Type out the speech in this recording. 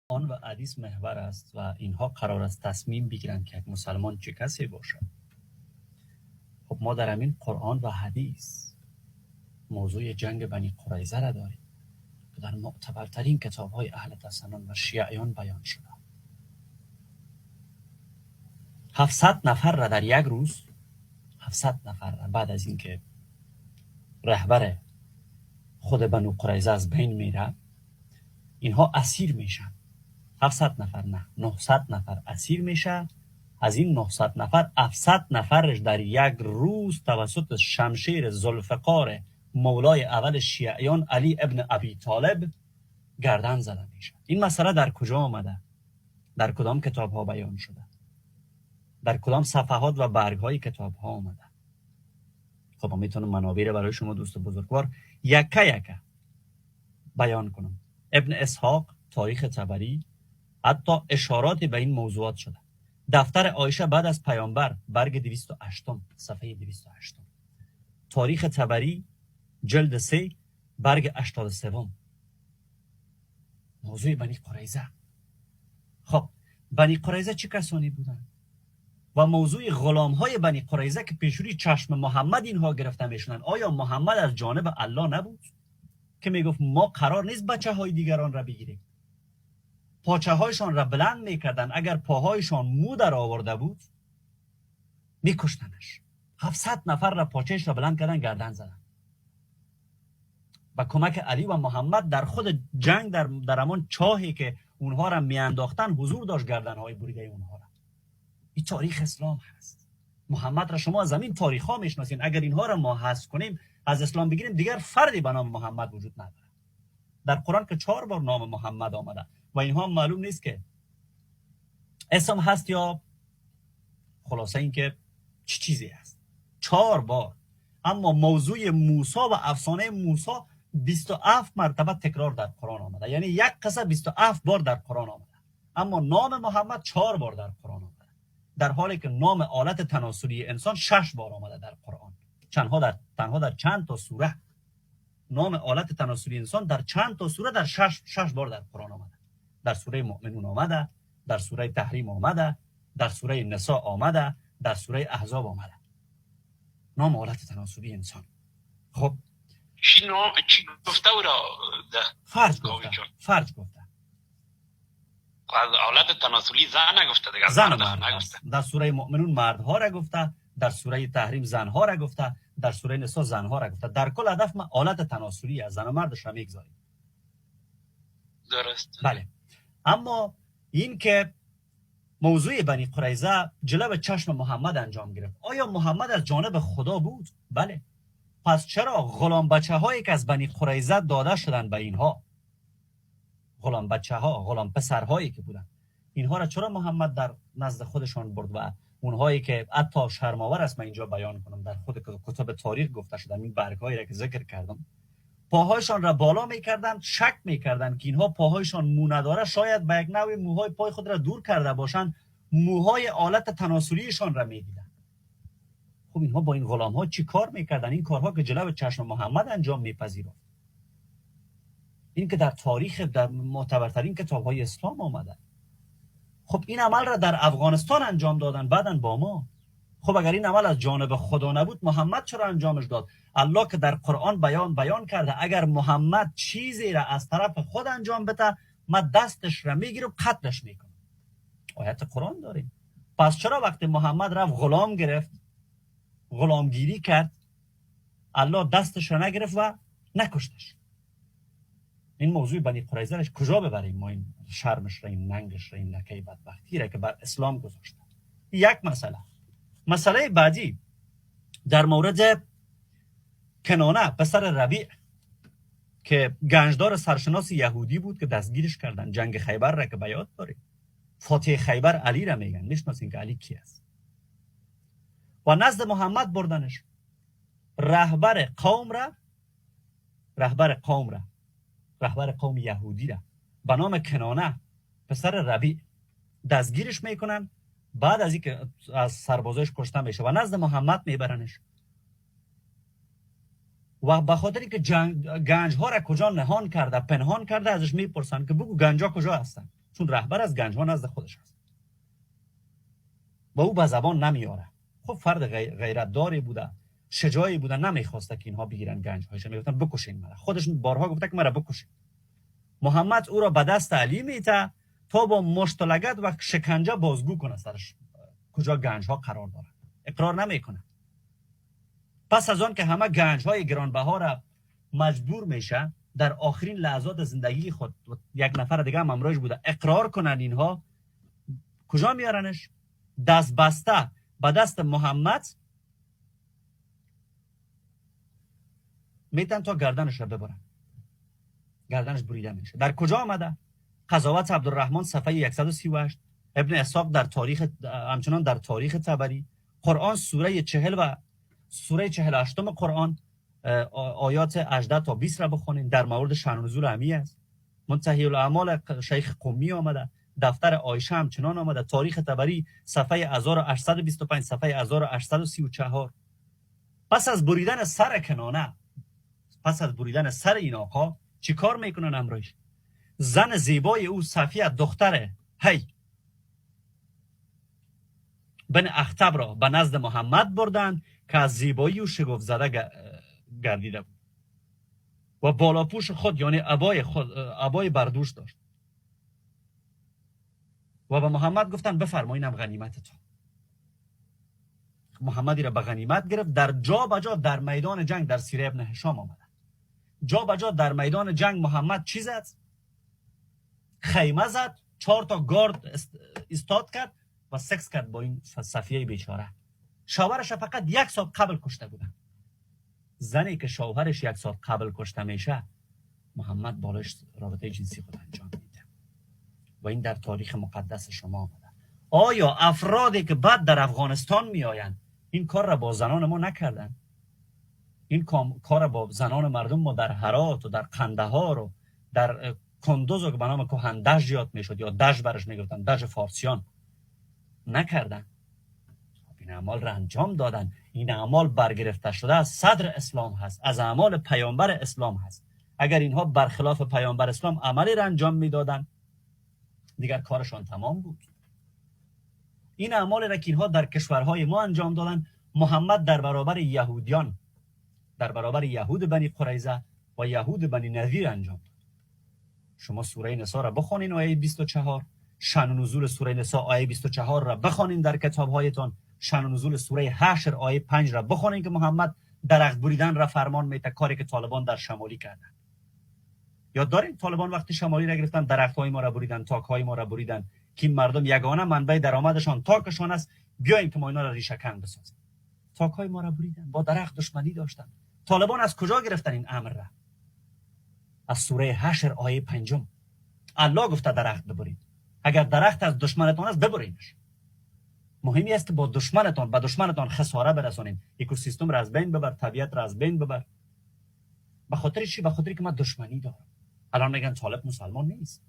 و حدیث محور است و اینها قرار است تصمیم بگیرند که یک مسلمان چه کسی باشد. خب ما در همین قرآن و حدیث موضوع جنگ بنی قریظه را داریم که در معتبرترین کتاب های اهل تسنن و شیعیان بیان شده. 700 نفر را در یک روز، 700 نفر را بعد از اینکه رهبر خود بنو قریظه از بین میره، اینها اسیر میشن. 700 نفر نه، 900 نفر اسیر میشه. از این 900 نفر 700 نفرش در یک روز توسط شمشیر ذوالفقار مولای اول شیعیان علی ابن ابی طالب گردن زده میشه. این مسئله در کجا آمده؟ در کدام کتاب ها بیان شده؟ در کدام صفحات و برگ های کتاب ها آمده؟ خب من میتونم منابع برای شما دوست بزرگوار یکه یکه بیان کنم. ابن اسحاق، تاریخ طبری، حتی اشارات به این موضوعات شده. دفتر عایشه بعد از پیامبر، برگ 208، صفحه 208. تاریخ طبری جلد 3 برگ 83. موضوع بنی قریظه. خب بنی قریظه چه کسانی بودند؟ و موضوع غلام های بنی قریظه که پیشروی چشم محمد اینها گرفته میشدن، آیا محمد از جانب الله نبود که میگفت ما قرار نیست بچه های دیگران را بگیریم؟ پاچه هایشان را بلند میکردن، اگر پاهایشان مو در آورده بود میکشتنش. 700 نفر را پاچهش را بلند کردن، گردن زدن. با کمک علی و محمد در خود جنگ در همان چاهی که اونها را میانداختن حضور داشت، گردن های بریده اونها را. این تاریخ اسلام هست. محمد را شما از همین تاریخ ها میشناسین. اگر اینها را ما حذف کنیم، از اسلام بگیریم، دیگر فردی به نام محمد وجود نداره. در قرآن که 4 بار نام محمد آمده و اینها معلوم نیست که اسم هست یا خلاصه اینکه چی چیزی هست. 4 بار. اما موضوع موسی و افسانه موسی 27 مرتبه تکرار در قرآن آمده، یعنی یک قصه 27 بار در قرآن آمده. اما نام محمد 4 بار در قرآن آمده، در حالی که نام آلت تناسلی انسان 6 بار آمده در قرآن. تنها در چند تا سوره نام آلت تناسلی انسان در چند تا سوره در 6 بار در قرآن آمده. در سوره مؤمنون آمده، در سوره تحریم آمده، در سوره نساء آمده، در سوره احزاب آمده نام آلت تناسلی انسان. خب چی نام چی گفته او را؟ فرج گفته. فرج گفته. از آلت تناسلی زن نگفته دیگه. زن مرد نگفته. در سوره مؤمنون مردها را گفته، در سوره تحریم زنها را گفته، در سوره نساء زنها را گفته. در کل هدف ما آلت تناسلی از زن و مردش را میگذاریم. درست. بله. اما این که موضوع بنی قریظه جلو چشم محمد انجام گرفت، آیا محمد از جانب خدا بود؟ بله. پس چرا غلام بچه هایی که از بنی قریظه داده شدن به اینها، غلام بچه ها، غلام پسرهایی که بودن، اینها را چرا محمد در نزد خودشان برد؟ و اونهایی که حتی شرم‌آور است من اینجا بیان کنم، در خود کتب تاریخ گفته شده، این برگ‌هایی را که ذکر کردم، پاهایشان را بالا میکردند، شک میکردند که اینها پاهایشان مو نداره، شاید به یک نوع موهای پای خود را دور کرده باشند، موهای آلت تناسلیشان را میدیدند. خب اینها با این غلام ها چی کار میکردن؟ این کارها که جلو چشم محمد انجام میپذیرفت، این که در تاریخ در معتبرترین کتاب های اسلام آمده. خب این عمل را در افغانستان انجام دادن، بعدن با ما. خب اگر این عمل از جانب خدا نبود، محمد چرا انجامش داد؟ الله که در قرآن بیان کرده اگر محمد چیزی را از طرف خود انجام بده، من دستش را میگیرم قتلش میکنم. آیت قرآن داریم. پس چرا وقتی محمد رفت غلام گرفت، غلامگیری کرد، الله دستش را نگرفت و نکشتش؟ این موضوع بنی قریظه کجا ببریم ما؟ این شرمش را، این ننگش را، این لکه بدبختی را که بر اسلام گذاشته. یک مسئله. مسئله بعدی در مورد کنانه پسر ربیع که گنجدار سرشناس یهودی بود که دستگیرش کردن، جنگ خیبر را که بیاد داریم، فاتح خیبر علی را میگن، میشناسین که علی کی است، و نزد محمد بردنش. رهبر قوم را، رهبر قوم را، رهبر قوم یهودی را به نام کنانه پسر ربیع دستگیرش میکنن. بعد از اینکه از سربازاش کشته میشه و نزد محمد میبرنش و به خاطر اینکه گنج ها را کجا نهان کرده، پنهان کرده، ازش میپرسن که بگو گنج ها کجا هستن. چون رهبر از گنج ها نزد خودش است و او به زبان نمیاره. خب فرد غیرتداری بوده، شجاعی بوده، نمیخواسته که اینها بگیرن گنج هایش، میگفتن بکشین مرا. خودش بارها گفته که مرا بکشین. محمد او را به دست علی میته تا با مشت و لگد و شکنجه بازگو کنه سرش کجا گنج ها قرار داره. اقرار نمیکنه. پس از آن که همه گنج های گرانبها را مجبور میشه در آخرین لحظات زندگی خود، یک نفر دیگه هم همراهش بوده، اقرار کنن اینها، کجا میارنش؟ دست بسته به دست محمد میتن تا گردنش را ببرن. گردنش بریده میشه. در کجا آمده؟ قضاوت عبدالرحمن صفحه 138، ابن اسحاق در تاریخ، همچنان در تاریخ طبری، قرآن سوره 40 و سوره 48 قرآن آیات 18 تا 20 را بخونین، در مورد شأن نزول همی است. منتهی الاعمال شیخ قمی آمده، دفتر عایشه همچنان آمده، تاریخ طبری صفحه 1825، صفحه 1834. پس از بریدن سر کنانه، پس از بریدن سر این آقا چی کار میکنن امرایش؟ زن زیبای او صفیه دختر هی بن اخطب را به نزد محمد بردند که از زیبایی او شگفت زده گردیده بود و بالاپوش خود یعنی عبای خود، عبای بردوش داشت و به محمد گفتن بفرمایینم غنیمت تو. محمدی را به غنیمت گرفت. در جا بجا در میدان جنگ، در سیره ابن هشام آمده، جا بجا در میدان جنگ محمد چی زد؟ خیمه زد، 4 تا گارد استاد کرد و سکس کرد با این صفیه بیچاره. شوهرش فقط 1 سال قبل کشته بودن. زنی که شوهرش 1 سال قبل کشته میشه، محمد بالش رابطه جنسی خود انجام میده و این در تاریخ مقدس شما آمده. آیا افرادی که بعد در افغانستان میآیند این کار را با زنان ما نکردن؟ این کار را با زنان مردم ما در هرات و در قندهار و در کندوز که به نام کهندژ یاد میشد یا دژ برش میگفتن، دژ فارسیان، نکردن. این اعمال را انجام دادن. این اعمال برگرفته شده از صدر اسلام هست، از اعمال پیامبر اسلام هست. اگر اینها برخلاف پیامبر اسلام عملی را انجام میدادن، دیگر کارشان تمام بود. این اعمال را که اینها در کشورهای ما انجام دادن، محمد در برابر یهودیان، در برابر یهود بنی قریظه و یهود بنی نذیر انجام داد. شما سوره نساء را بخوانین آیه 24، شأن نزول سوره نساء آیه 24 را بخوانین در کتابهایتان، شأن نزول سوره حشر آیه 5 را بخوانین که محمد درخت بریدن را فرمان میده، کاری که طالبان در شمالی کردن. یاد دارین طالبان وقتی شمالی را گرفتن درخت‌های ما را بریدن، تاک‌های ما را بریدن که این مردم یگانه منبع درآمدشان تاکشان است، بیاین که ما اینا را ریشه کن بسازیم. تاک‌های ما را بریدن، با درخت دشمنی داشتن. طالبان از کجا گرفتن این امر را؟ از سوره حشر آیه 5. الله گفته درخت ببرید. اگر درخت از دشمنتان است ببرینش. مهمی است که با دشمنتان، به دشمنتان خساره برسانید. اکوسیستم را از بین ببر، طبیعت را از بین ببر. به خاطر چی؟ به خاطر که من دشمنی دارم. الان میگن طالب مسلمان نیست.